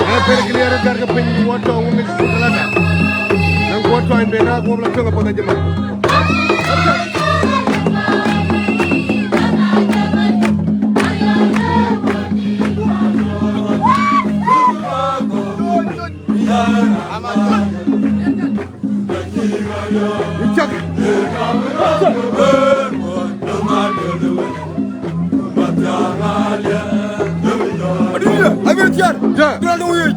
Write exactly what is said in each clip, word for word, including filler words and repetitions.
Ë, per clear, gär ke piny, wɔ tɔ̈ wun ë Putalada. Nɔŋ kuɔ tɔ̈ en ben na guɔ̈p la tueŋ apath ajëman. Cak. Aduh, aduh, tiar. Ya. Duh, duh, wih.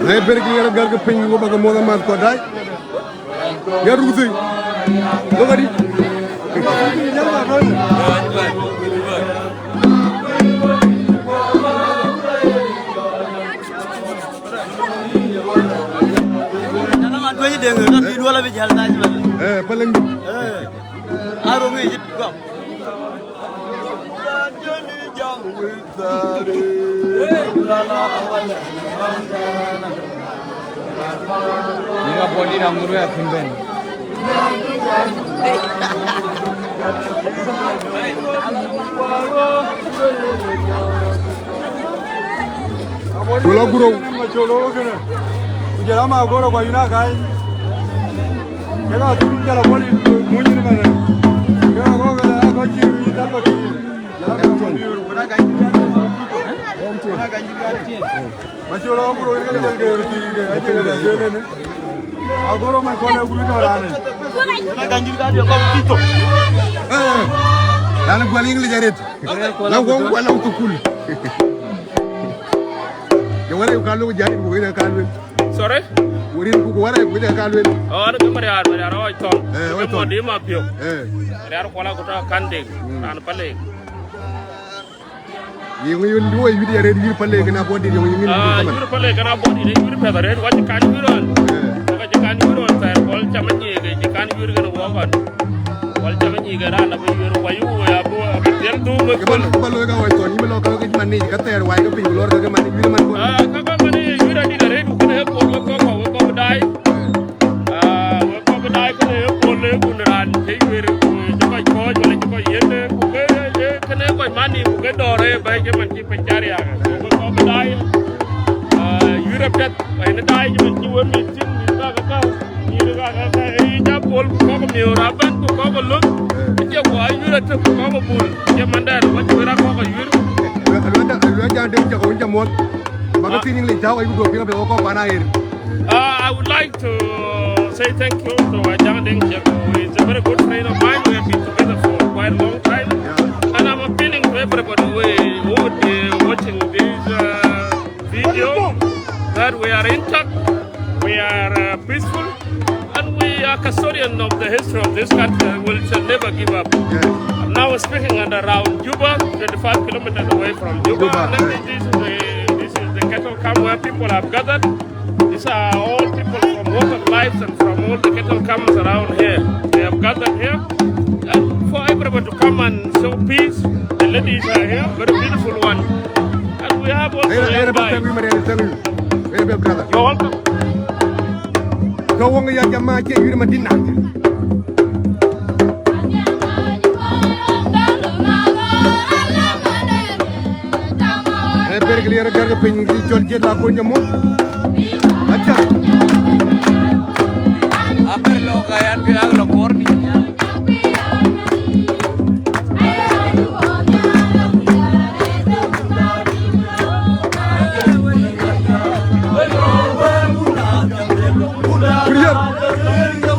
Na ye per clear, gär ke piny, wɔ bä ke muɔ̈th amath kɔ̈k daai. Ya ruk thïn. Lok adï. Eh, Paleng. Yïn abɔ̈ dït aŋot wek akën bɛ̈n. Col agurou. Ku jɔl ama goro kua yïn akai. Kena kuru jala boli munyin mana. Kena ko kena ko ci yïn dal baki. Macol agurou yïn ka jal ke yïn ke. Agurou man kɔn agurou jɔl ane. Kena ganjil ka dia ko kito. Eh. Lana gwal English aret. Na wong wala thukul. Ke wala yu ka luel jarit ku ina ka luel. Sorry? Wurin ku wala ku ina ka luel. Oh, ana ke Mariar, Mariar oi tong. Eh, oi tong. Ke mo di ma pio. Eh. Mariar kola ku ta kanding. Ran Palek. Yïn yïn duo yïn ya red yïn Palek na bodi yïn yïn. Ah, yïn Palek na bodi yïn peda red wa kan yïn on. Eh. Wa kan yïn on ta kol chama ni ke kan yïn ke wo kan. Wal cak nyïïk ë raan abï yuër wai, wu ya bï, abï dhiɛl dhum ë kɔn. Kë ba looi ka wai thɔn, yïn bï lɔ ka ke man ni, ka thɛɛr wai ke piny, ku lɔɔr ke ke man ni, yïn man kɔn. Ah, ka ka man ni, yuër adï ka rëët, ku kënë ë pol wek kɔ̈k, wek kɔ̈k bï daai. Ah, wek kɔ̈k bï daai kënë ë pol ë kun raan cï yuër, ku cï kɔc kɔ̈ɔ̈c, wala cï kɔc yiëth, ku ke, ke, kënë kɔc man ni, ku ke dɔɔr ë bɛ̈ɛ̈i cï man cï piny cä riääk. Wek kɔ̈k bï daai, ah, yuër apiɛth, wai në daai cï man cï wek mïth thïn, mïth ka ke ka. Nyïïr ka, ka, ka, ee, ja bol ku kɔk miöör abɛ̈n ku kɔk lök. Acie ku ayuur atek ku kɔk bul. Acie mandɛɛr, wacï wër akɔk ayuur. Aluɛɛl, aluɛɛl Jaŋ Deŋ Ciɛk, awën ca muɔ̈th. Ba ke thïn English, tääu ayuur duɔ̈k piŋ abï ɣok kɔk pan aɣer. Uh, I would like to say thank you to, uh, Jaŋ Deŋ Ciɛk, who is a very good friend of mine. We have been together for quite a long time. Yeah. And I'm appealing to everybody who, who would be watching this, uh, video that we are intact, we are, uh, peaceful, and we are custodian of the history of this country and we shall never give up. Yes. I'm now speaking at around Juba, twenty-five kilometers away from Juba. Juba, and then, yes, this is the, this is the cattle camp where people have gathered. These are all people from Walk of Life and from all the cattle camps around here. They have gathered here. And for everyone to come and show peace, the ladies are here, very beautiful one. And we have also young guys. You're welcome. Ka wong ya jama che yuri Madina. E ber clear gar ke piny ki chol jet la ko nyamu. Acha. Aber lo ka yan ke ag lo korni.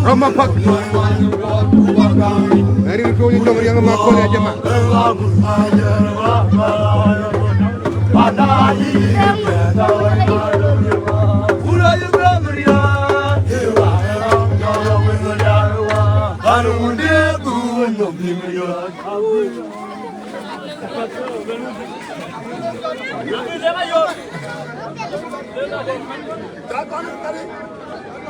Roma pak. Ari ko ni jong riang ma ko ya jama.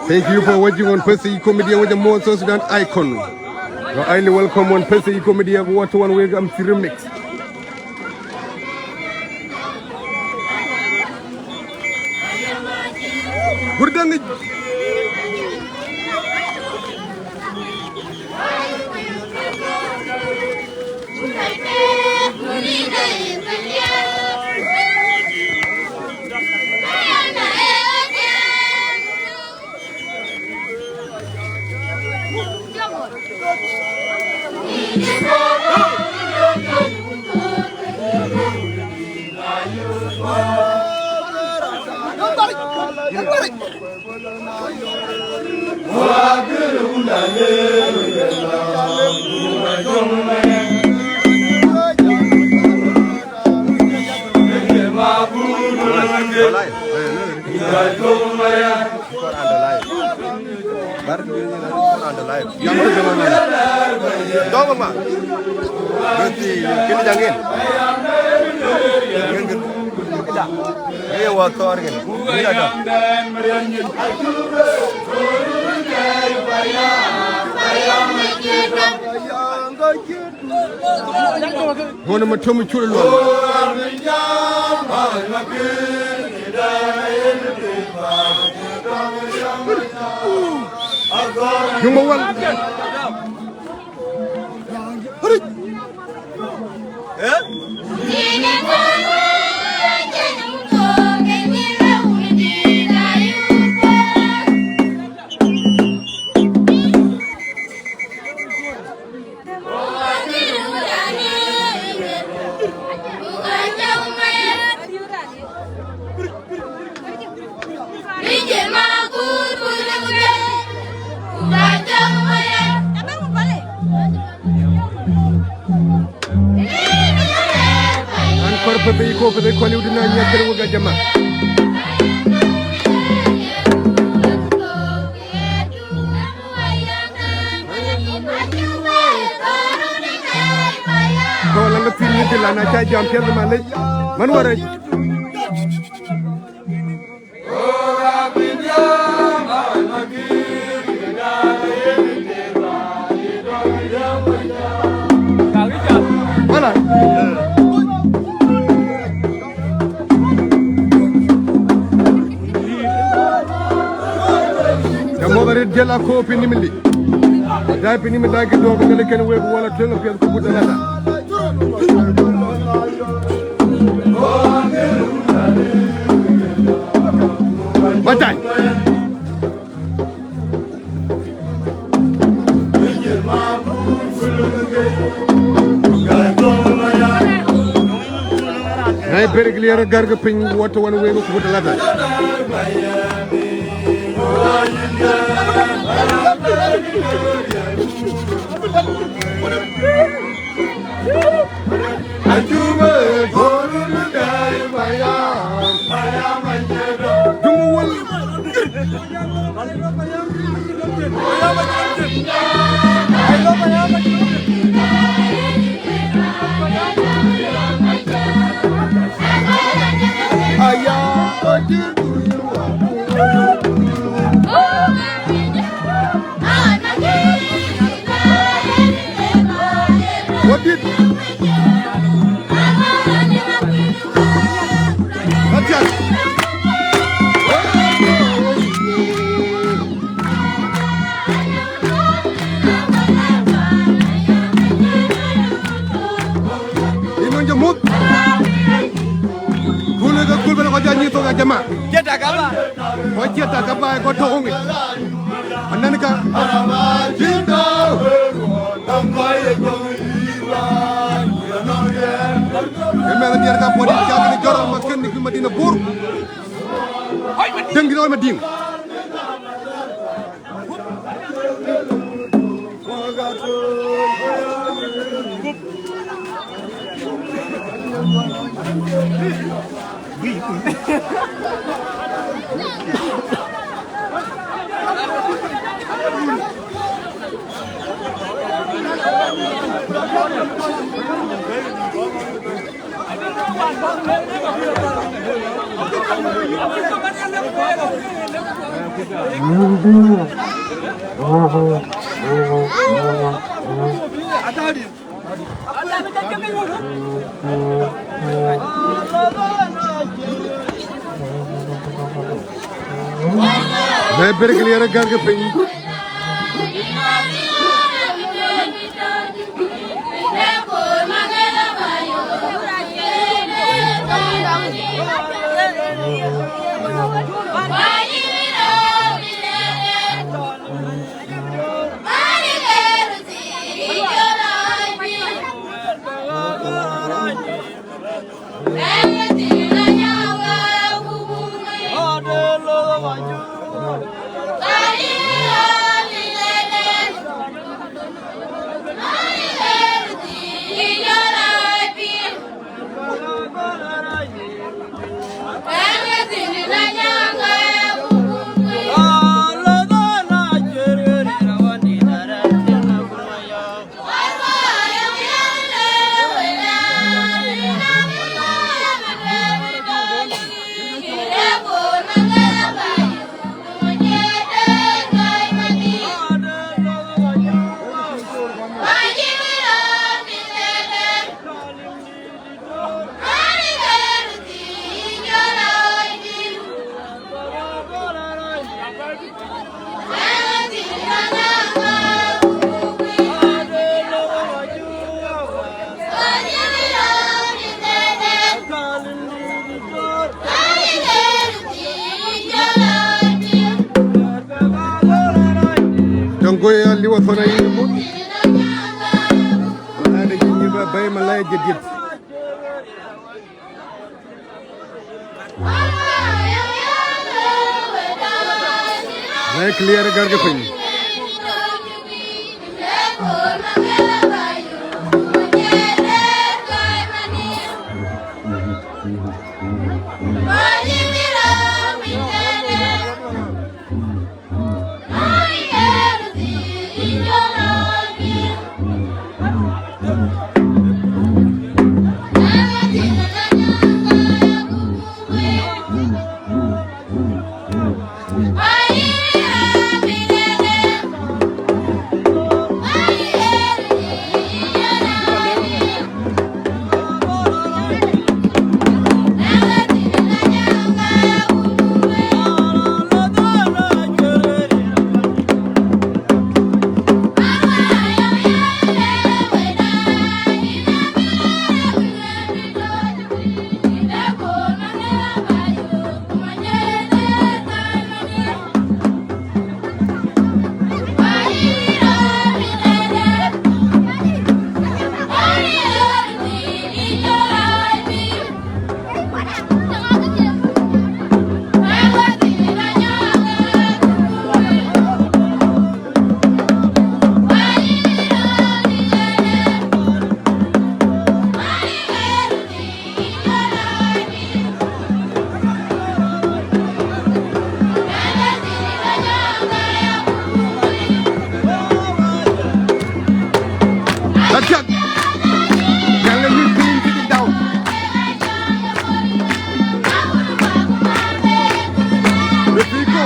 Thank you for watching on P S A Comedy with the most South Sudan icon. You're highly welcome on P S A Comedy. What one way I'm remix. Gurdangi. Bar ni ni ni ando live. Jam tu jama ni. Dong ma. Berarti kini jangin. Ngin kita. Ye wa tor ngin. Ngin ada. Ŋuɔ̈n ë matöm cul luɔl. Juŋ ë wal. An kɔr peth ë yï kɔ̈u peth ë kɔ̈l yï wut na nyiɛth kënë wek a jama. Kɔn la ŋa pïïr yï dhil an, aca jam piɛth malec. Man wärëc. Wala. Ca muɔ̈th arëët jël akɔ̈u piny ë mili. Adai piny ë mili, dai kë duɔ̈k ë Nhialic kën wek wala tueŋ apiɛth ku gut alata. Batai. Nai berik liɛr gär ke piny wɔ të wän wek ku gut alata. What did? Inu jamuth. Kule ke kul bene kɔc anyï thok a jama. Ciɛ̈t tak aba. Kɔc ciɛ̈t tak aba kɔc tɔ̈ ŋic. Anɛn ka. Ë mɛnh diɛɛr ka puɔ̈t cak në jɔ̈r ma kën në Madina Bor. Dëŋ dï rɔɔc Madiŋ. Bɛ ber kë liɛr ë gäk ke piny. Lɛc jadid. Lɛc clear gärkë piny. Attack! Gäl ë mïth piny, take it down. Rafiko.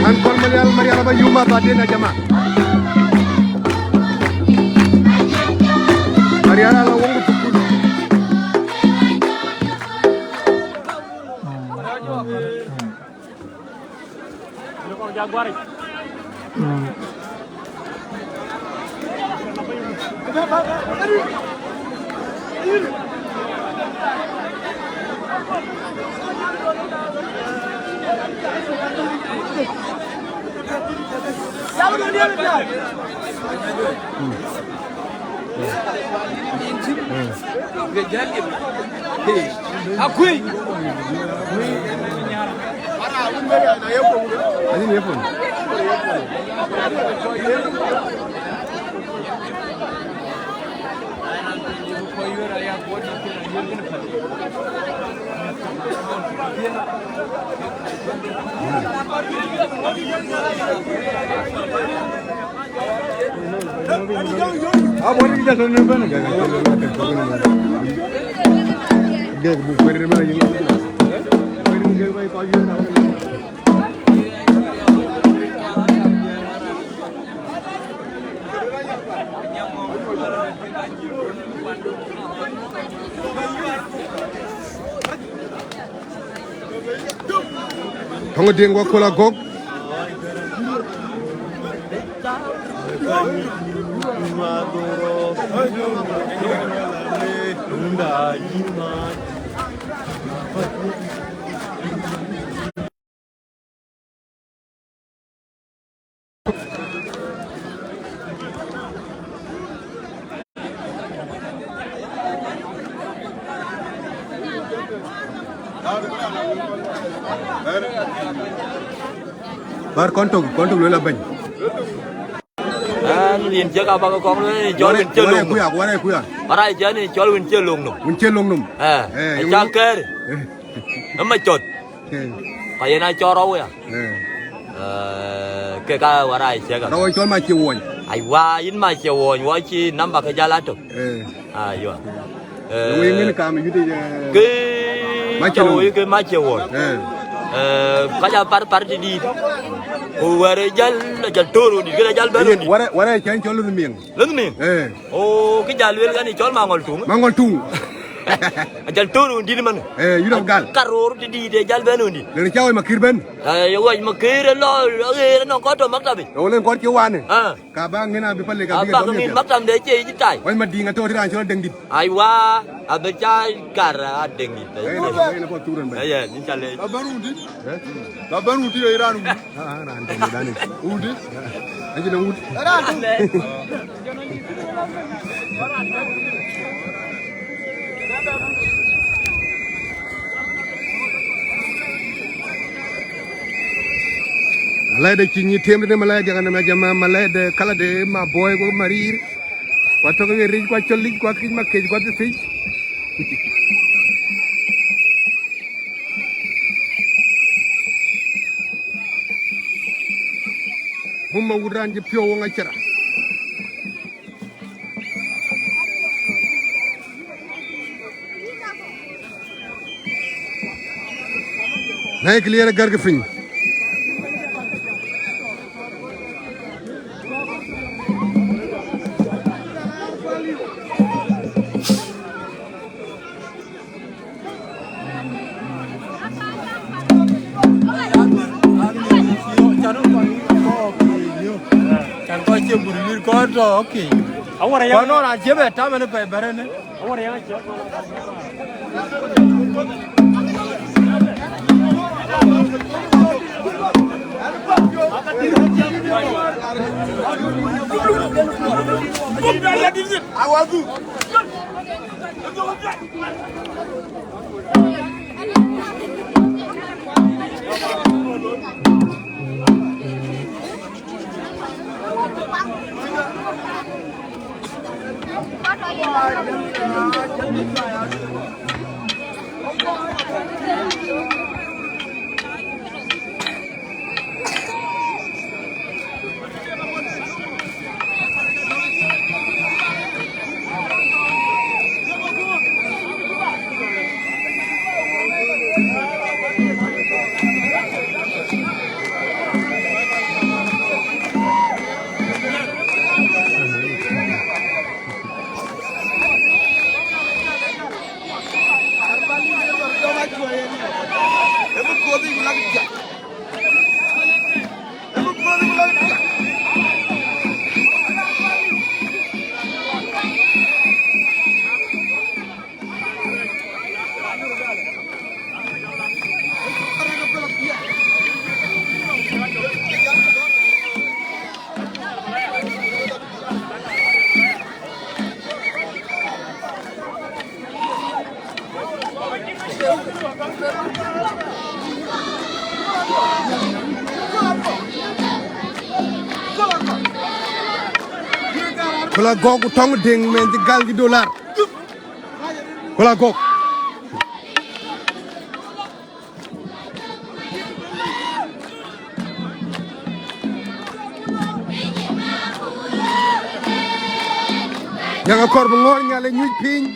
An kɔl Marial, Marial aba yuma baden a jama. Marial ala wongu tukul. Akuëi. Adï ye pun. Tɔŋ Diŋ wä köl agɔk. Bär kɔn tök, kɔn tök luel abɛny. Ɛn rin cï ka bäk kɔŋ luel, cɔl wën cï loŋ nɔm. Kuya, wara kuya. Wara cï ni cɔl wën cï loŋ nɔm. Wën cï loŋ nɔm. Eh, eh, cak kɛɛr. Eh. Ë macɔt. Eh. Ka yen a cɔl rɔu ya. Eh. Eh, ke ka wara cï ka. Rɔu cɔl ma cï wuɔny. Aiwa, yïn ma cï wuɔny, wɔ cï namba ke jal atök. Eh. Aywa. Eh, wëŋ ŋën kam yït, eh, ke ma cï loŋ. Ke ma cï wuɔny. Eh. Eh, ka ja par par ti dit. Ku wɛr jal, jal toru dit, ke jal bɛ̈n dit. Wara, wara cɛn cɔl lëth miŋ. Lëth miŋ? Eh. O, kë jal luel ka ni cɔl Maŋɔl Tuŋ. Maŋɔl Tuŋ. Ajal tör wun dït man. Eh, yïn gal. Ka ror ti dït, ajal bɛ̈n wun dït. Lënë cä wec Makir bɛ̈n. Eh, ye wec Makir lɔ, aɣeer nɔŋ kɔc tɔ maktabi. Ë wël en kɔc cï wan. Ah. Ka ba ŋën abï palik abï abak ŋën maktam de cie yic tai. Wec Madiŋ atɔ ti raan cɔl Deŋdït. Aiwa, abï ca kar a Deŋdït. Eh, na, eh, na kɔc thur en bɛ̈n. Eh, yeah, yïn ca leec. Ba bɛ̈n wun dït. Eh? Ba bɛ̈n wun dït, eh, raan wun. Ah, ah, raan tɔ̈ mëdani. Wun dït. Acïn wut. Malɛɛt de cï nyi tiɛm de malɛɛt de kana ma jama malɛɛt de kala de ma boy go marir. Kwa tɔ̈ ke ric kwa cɔl lic kwa kic ma kec kwa thic. Muma wut raan cï piɔ̈u wëŋ acïra. Na ye clear gärkë piny. Can kɔc cie burwir kɔc tɔ, okay. Awar ya. Kɔn nɔn acie bɛ tam ni pɛi bɛrɛ ni. Awar ya. Awadu. Kula gɔk ku tɔŋ diŋ mɛn cï gal cï dolar. Kula gɔk. Yak akɔr bï ŋɔ̈ɔ̈r nhial ë nyuc piny.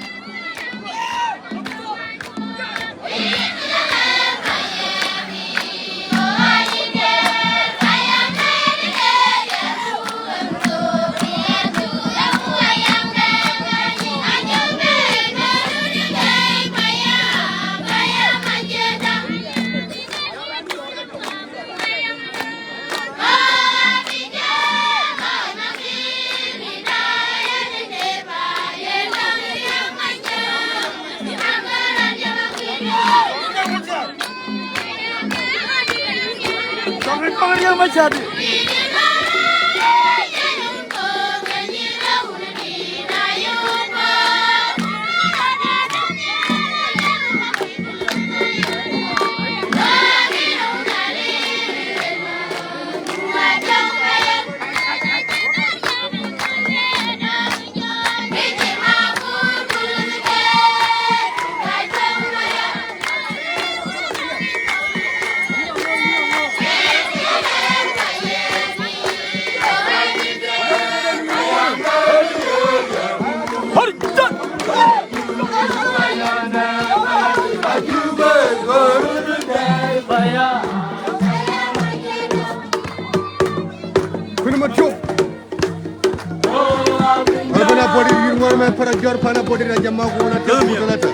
Body, you want my para jor pana body na jama ko na to ko na to.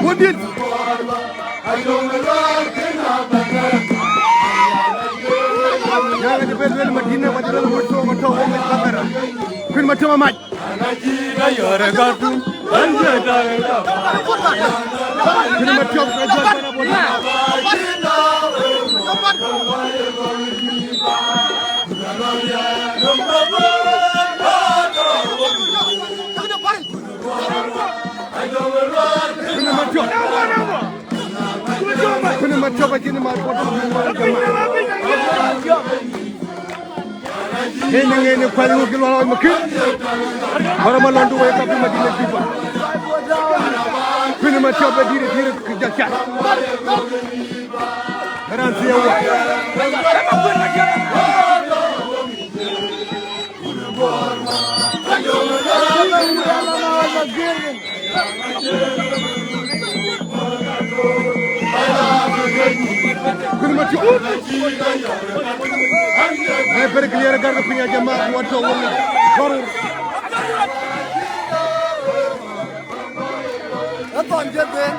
Wudit. Yaŋ de bel bel Madina, wajal mo to mo to wo me bakara. Kun ma to ma. Kun ma to ka jor bana bona. Kun ma to. Kun ma to ba jini ma ko. Ŋeny, ŋeny, kuany ŋuk luɔl ɣɔc makïn. Mara ma lɔndu wek ka bï Madina Juba. Kuïn ma tiɔp ë dït, dït kë jɔl cat. Raan thiëëu wa. Kun ma tiɔp. Ai, very clear, gar ke piny ajama, what to win. Gɔrur. Ë thɔn jëth en.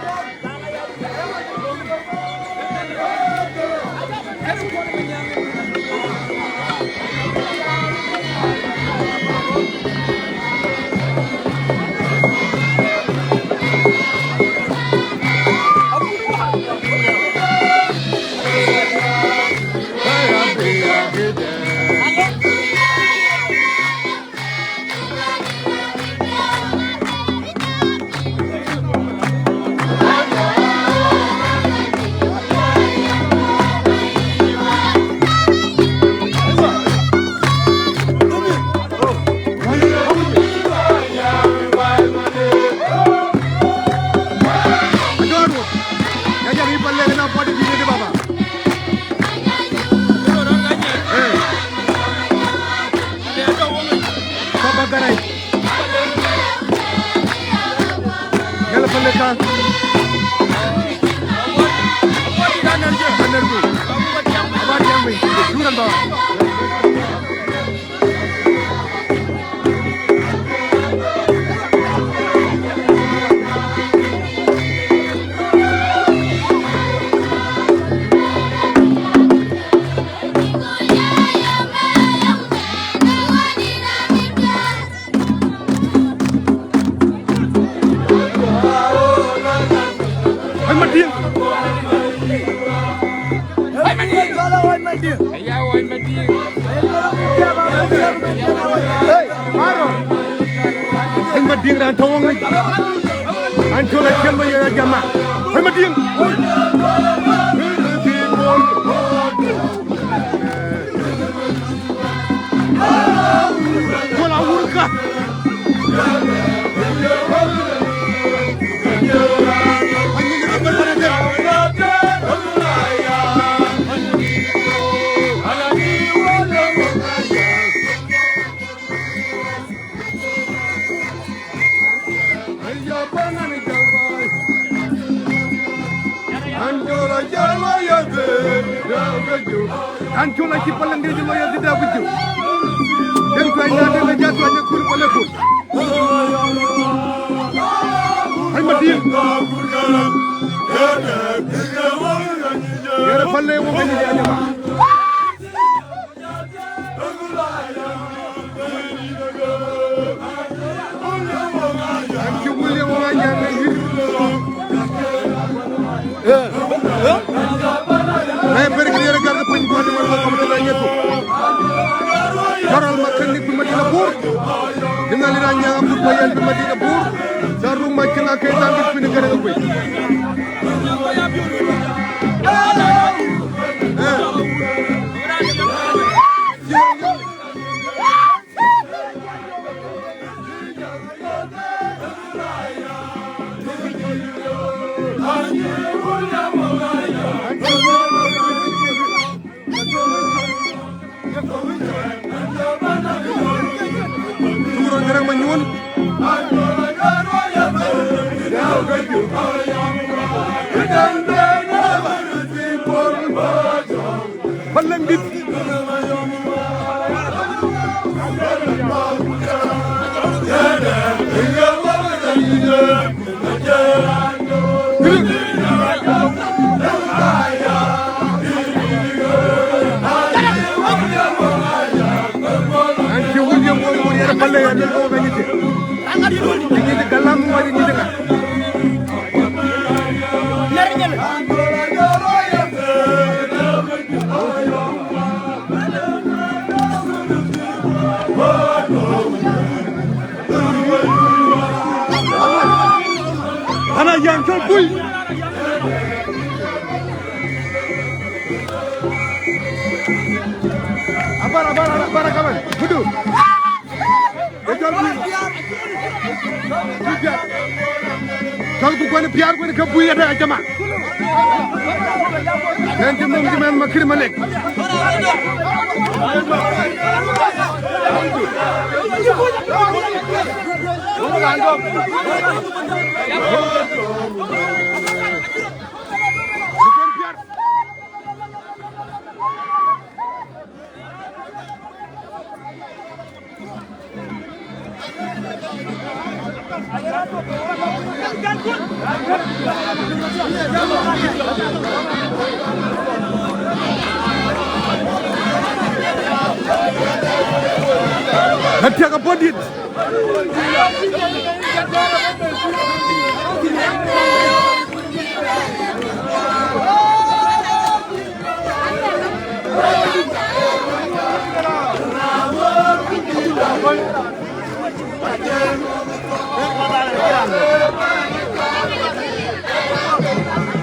Baba Garai. Yala pale ka. Anergu. Abar yang mi. Duran ba. Ai Madiŋ. Ai Madiŋ. Ai Madiŋ. Ai Madiŋ raan tɔ̈ wɔŋ. An col acel ma ye jama. Ai Madiŋ. Col awurka. An col acï pal ŋic lɔ ya dhït akuc cök. Den tuany na den la jat tuany akun pal akun. Ai Madiŋ. Yere pal le wok ayi ya jama. An cï William Wanyang ë yïk. Ë bɛ̈r kë yen gäk piny kuan ë wal wal kɔm tëde Yecu. Carol Makënïk bï Madina Bur. Dï Nhialic raan nyääŋ akut bä yɛn bï Madina Bur. Dhän ruk mac cï ŋa ke dhaŋ dït kuïn ë kërë ke kuec. Ë. An cï William wok mur yen pale ya ne ko ga nyite. Nyite galam wa nyite ga. Ana yan col bui. Abar, abar, abar, kaman. Kudu. Col bui. Col ku kuan piar kuan ke bui ada jama. Nen ti mum ti men makir malek. Atiak apɔ̈dit.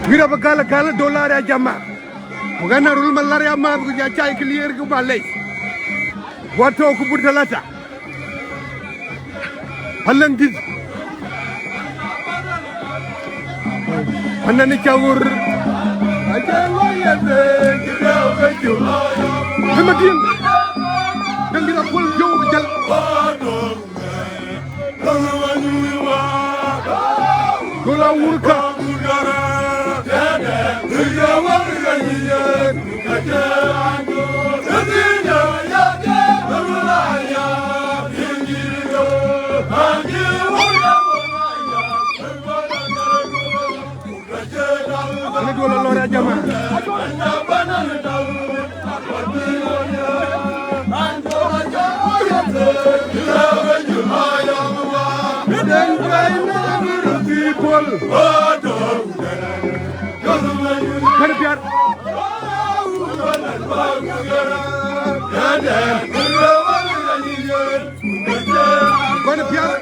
Wira ba gala gala dolar ya jama. Ku gana rul malar ya ma ku ja chai clear ku ba lei. Wato ku bur talata. Palan dit. Palan ni chawur. Aja lo ya de. Hema din. Dan dira pol jo jal. Gola wurka. Ani duol alɔr ya jama. People. Kën piar. Kɔn piath.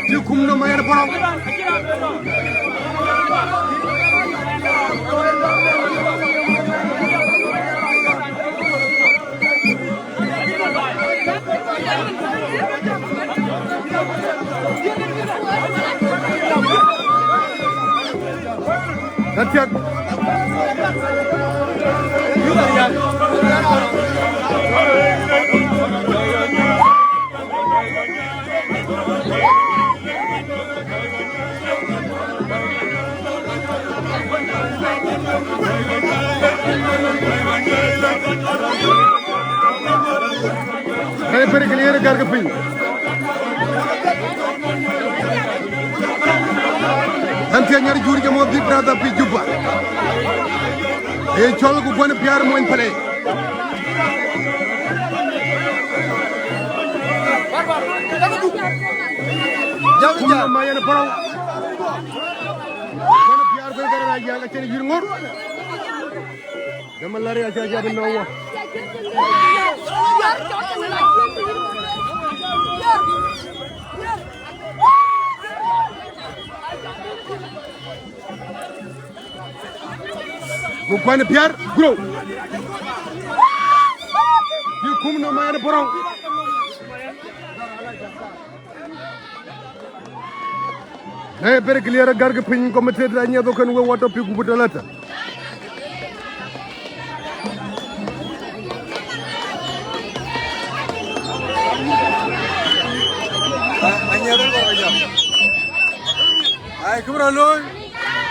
Cï kum nɔm ayɛn bɔ̈. Ka thiak. Rɛ̈ɛ̈r bɛ̈t clear gärkë piny. An thiëc nyɛr jur jam wɔ big brother pi Juba. Ee cɔl ku kuɛn piäär mony pale. Kum nɔm ma yɛn pɔrɔu. Kuɛn piäär kuɛn kärɛn a yäŋ acïn yïr ŋör. Jama lari aca jabin na wa. Ku kuɛn piäär guro. Bï kum nɔm ma yɛn pɔrɔu. Na ye bɛ̈t clear gärkë piny, committee da nyiɛth ɣɔn kën we watɔ pi gup talata. Ai, kë bï rɔt looi,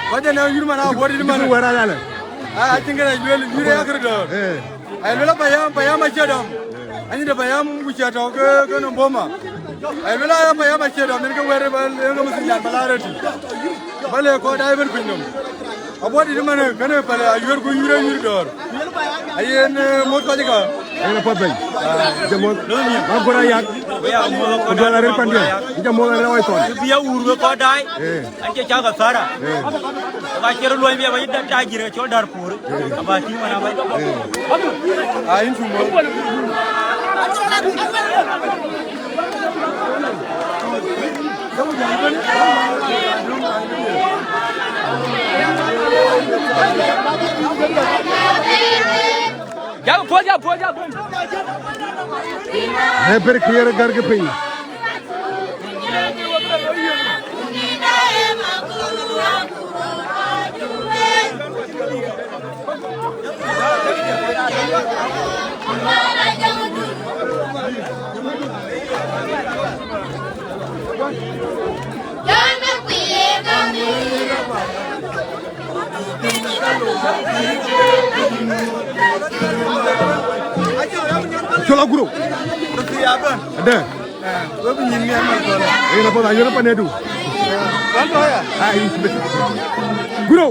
kɔc ë nɔŋ yïn man, a buɔt yïn man. Wɛ̈ɛ̈r aya lɛ. Ai, acïn kë rɛc lueel, yïn ë yakër dɔ̈ɔ̈r. Eh. Ai, lueel apayam, payam acie dɔm. Anyïn de payam ku cie tɔ̈u ke, ke nɔm boma. Ai, lueel apayam acie dɔm, yen ke wɛ̈ɛ̈r ba, yen ke mïthiindan ba la rëtï. Ba le kɔc daai ëbën piny nɔm. Abuɔt yïn man, kënë pale ayuɛ̈r ku yïn ë yïn dɔ̈ɔ̈r. Ayen, eh, moth kɔc kä. Ayen apath bɛ̈ny. Jam moth. Ma gɔ̈r ayak. Ku dual arëët pandiɛ̈. Jam moth arëët awai thɔn. Bï ya wur we kɔc daai. Eh. An cï cak athara. Eh. Ka cï rɔt luɔny bï ya ba yï da-, tajir cɔl Darpur. Eh. Aba tïŋ man aba. Eh. Ah, yïn cu moth. Jam puɔ̈l, jam puɔ̈l, jam puɔ̈l. Ee bër clear gär ke piny. Col aguro. Adë. Yen apath ayuɛ̈r panedu. Ai. Guro.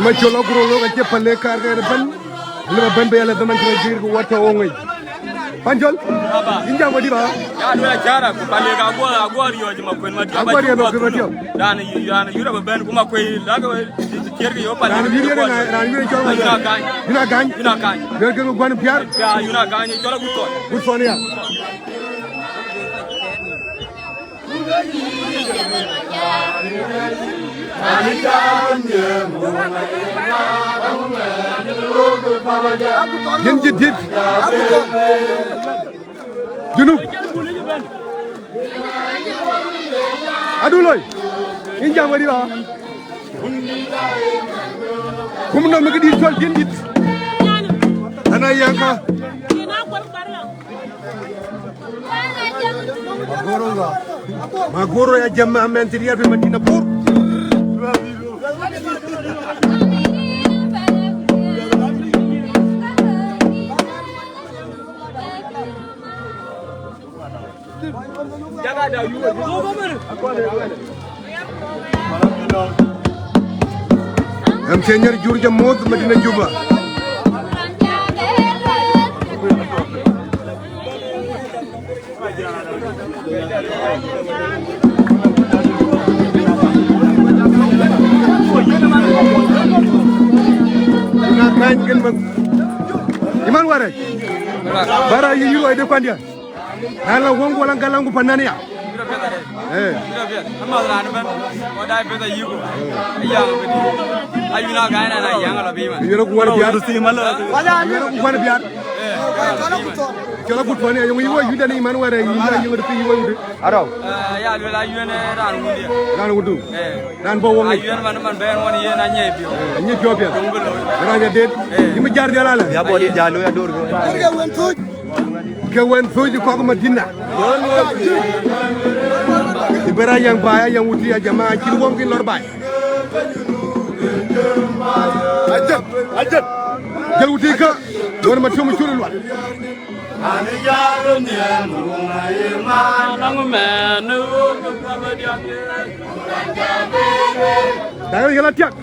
Ma col aguro lo ka cie pale kar ke bɛ̈n. Lëu ba bɛ̈n bï ya lɛ dhaman cï rɔt guiir ku wɔ tɔ̈ wo ŋic. Pancol, yïn jam wadi ba? Ya, duel acara, ku pale ka guɔ, aguɔ riɔ̈ɔ̈c ma kuen ma tiɔp. Aguɔ riɔ̈ɔ̈c ma kuen ma tiɔp. Dan, dan yura ba bɛ̈n ku ma kuen la ke tier ke yo pale. Dan yura na, dan yura col ma. Yura gany. Yura gany. Yura gany. Yura ke guan piar. Ya, yura gany, col agut thɔn. Gut thɔn ya. Yen jadid. Junub. Adu loi. Yïn jam wadi ba? Kum nɔm ke dït cɔl jadid. Ana yaka. Magoro ga. Magoro ya jamaa, mɛn thiin riɛt ë Madina Bor. Em cï nyɛr jur jam moth Madina Juba. Yïn a gäny kën bäth. Yï man warɛc. Bara yï yï ruɔi de kuandiɛ̈. Na la wöŋ ku la galaŋ ku panan ya. Eh. Ama raan bɛ̈n, kɔc daai beth ayïku. Aya bedi. Ayuna gäny na na yaŋ ala bï man. Yoro ku wan biar. Yoro ku wan biar. Cɔl agut thɔn ya, yöŋ yï wä yï dɛn yï man wärë yï la yöŋ de yï wä yï. Arau. Eh, ya luel ayuen, eh, raan wundiɛ̈. Raan wundu. Eh. Raan bɔ̈ wöŋ. Ayuen man, man bɛ̈n wän yen anyɛ piɔ̈u. Eh, anyɛ piɔ̈u piɛth. Yöŋ bï looi. Raan ya det. Eh. Yï mi jar dhial alɛ. Ya bɔ̈ di jalo ya dor. Ke wën thuc. Ke wën thuc kɔk Madina. Ibera yang ba ya yang wuti ya jamaa, cïn wöŋ kïn lɔr baai. Ajël, ajël. Jël wuti ka, wën ma tiöm cur lual. Daŋ yɛl atiak.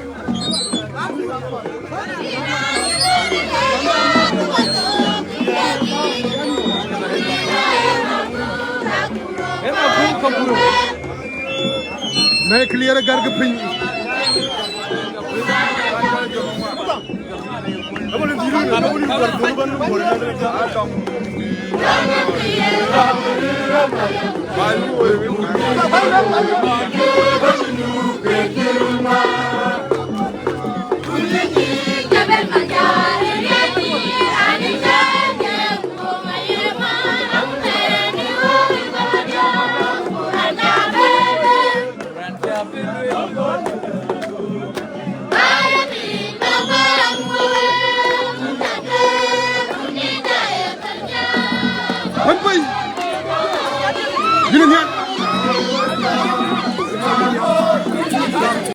Mɛn clear gär ke piny.